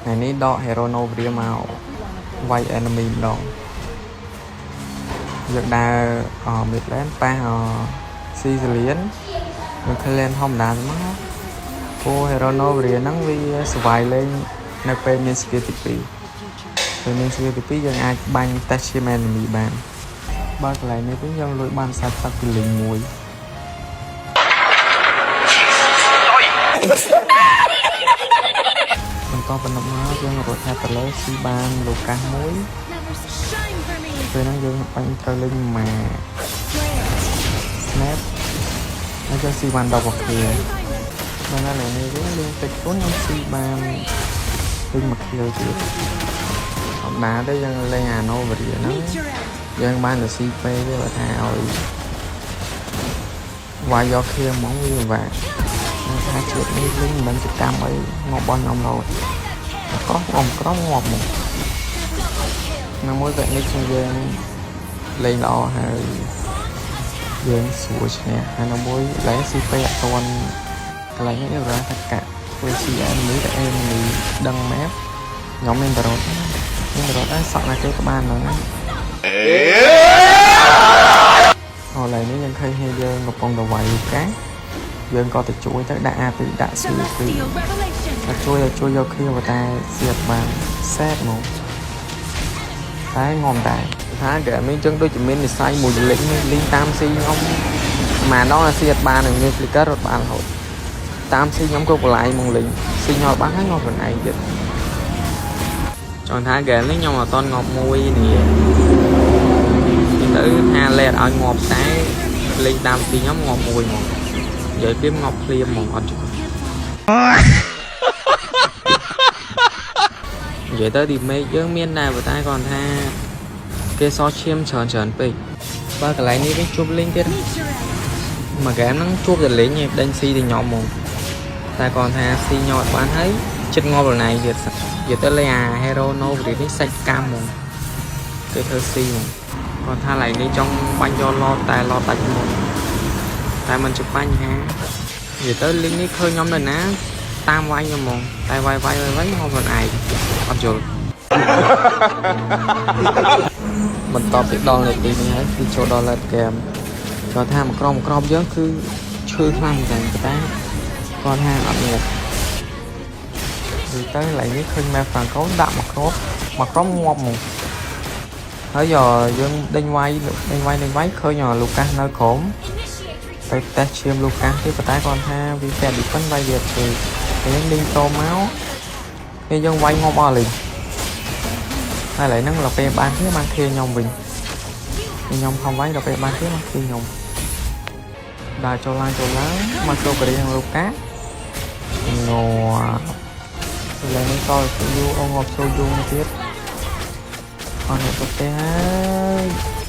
ថ្ងៃនេះដក Hero Novaria មកវាយ enemy ម្ដងយើងដើរអ mid lane ប៉ះអ Cecilion យើង clean ធម្មតាទៅមកព្រោះ Hero Novaria ហ្នឹងវា survive លេងនៅពេលមាន skill ទី2ពេលមាន skill ទី2យើងអាចបាញ់ test ឈាម enemy បានបើកន្លែងនេះវិញយើងលួចបានសាច់ទឹកពីលីងមួយ បន្តបន្ទាប់មកយើងរត់ថាទៅលើស៊ីបានលូកាសមួយ Never shine for me. ពេលហ្នឹងយើងបាញ់ត្រូវលេងម៉ា snap ហើយយើងស៊ីបាន10 kill ដល់ណាឡើយនេះវិញលេងតិចខ្លួនខ្ញុំស៊ីបានលេងមួយ kill ទៀតធម្មតាទេយើងលេងអា Novaria ហ្នឹង Meet your end. យើងបានតែស៊ីពេទេបើថាឲ្យវាយយក kill ហ្មងវាពិបាកថាជាតិនេះលេងមិនមែនជាកម្មអីងាប់របស់ខ្ញុំរហូតក្រោះអមក្រោះងាប់ហ្មងណាមួយវគ្គនេះខ្ញុំយើងលេងល្អហើយយើងស្រួលឈ្នះហើយណាមួយឡើងស៊ីពេអត់ទាន់កន្លែងនេះរ៉ាថាកាក់ធ្វើស៊ី enemy តែ enemy ដឹង map ខ្ញុំមានបរតមានបរតដែរសក់ណាគេក៏បានហ្នឹងណាអូឡើយនេះយើងឃើញគ្នាយើងកំពុងតែវាយលូកាយើងក៏ទៅជួយទៅដាក់ AP ដាក់ C 2 Celestial revelation. តែជួយឲ្យជួយយកគ្នាប៉ុន្តែសៀតបានសែតហ្មងតែងំដែរថាហ្គេមនេះចឹងដូចជាមាននិស័យមួយលិញលីងតាមស៊ីខ្ញុំប្រហែលដងអាស៊ីអត់បាននឹងមាន flicker រត់បានរហូតតាមស៊ីខ្ញុំក៏បន្លាយហ្មងលិញស៊ីញ៉ាំបានហើយងាប់ខ្លួនឯងទៀតចង់ថាហ្គេមនេះខ្ញុំអត់តន់ងាប់មួយនេះទៅថាលែតឲ្យងាប់តែលេងតាមស៊ីខ្ញុំងាប់មួយហ្មងនិយាយពីងាប់ភ្លាមហ្មងអត់ជឿ និយាយទៅ remake យើងមានដែរប៉ុន្តែគាត់ថាគេសឈាមច្រើនច្រើនពេកបើកន្លែងនេះវិញជួបលេងទៀត Meet your end. មួយហ្គេមហ្នឹងជួបតែលេងឯងដេញស៊ីទៅញ៉ំហ្មងតែគាត់ថាស៊ីញ៉ាំអត់បានហើយចិត្តងាប់លណៃទៀតនិយាយទៅលេងអា Hero Novaria នេះសាច់កម្មហ្មងគេធ្វើស៊ីហ្មងគាត់ថាឡៃនេះចង់បាញ់យកឡតតែឡតដាច់មុនតែมันជាបញ្ហានិយាយទៅលេងនេះឃើញខ្ញុំនៅណាតាមវាយខ្ញុំហ្មងតែវាយវាយវាយវាយងាប់ខ្លួនឯងអត់យល់ បន្ទាប់ពីដល់នាទីនេះហើយគឺចូលដល់ late game គាត់ថាមួយក្រុមមួយក្រុមយើងគឺឈឺខ្លាំងតែប៉ុន្តែគាត់ថាអត់ងាប់ឬទៅកន្លែងនេះឃើញ map Franco ដាក់មួយគ្រាប់មួយក្រុមងាប់ហ្មងហើយយើងដេញវាយដេញវាយដេញវាយឃើញលូកាសនៅក្រោមទៅតេស្តឈាមលូកាសទេប៉ុន្តែគាត់ថាវាពាក់ defense វាយវាឈឺហើយយើងដេញតមកនេះយើងវាយងាប់អស់លេងហើយឥឡូវហ្នឹងដល់ពេលបានគ្នាបានគ្នាខ្ញុំវិញខ្ញុំខំវាយដល់ពេលបានគ្នាបានគ្នាខ្ញុំដើរចូលឡើងចូលឡើងមកចូលកូរ៉េនិងលូកាងាប់ឥឡូវនេះក៏យូអូងាប់ចូលយូរទៀតអត់អ្នកទៅទេហើយ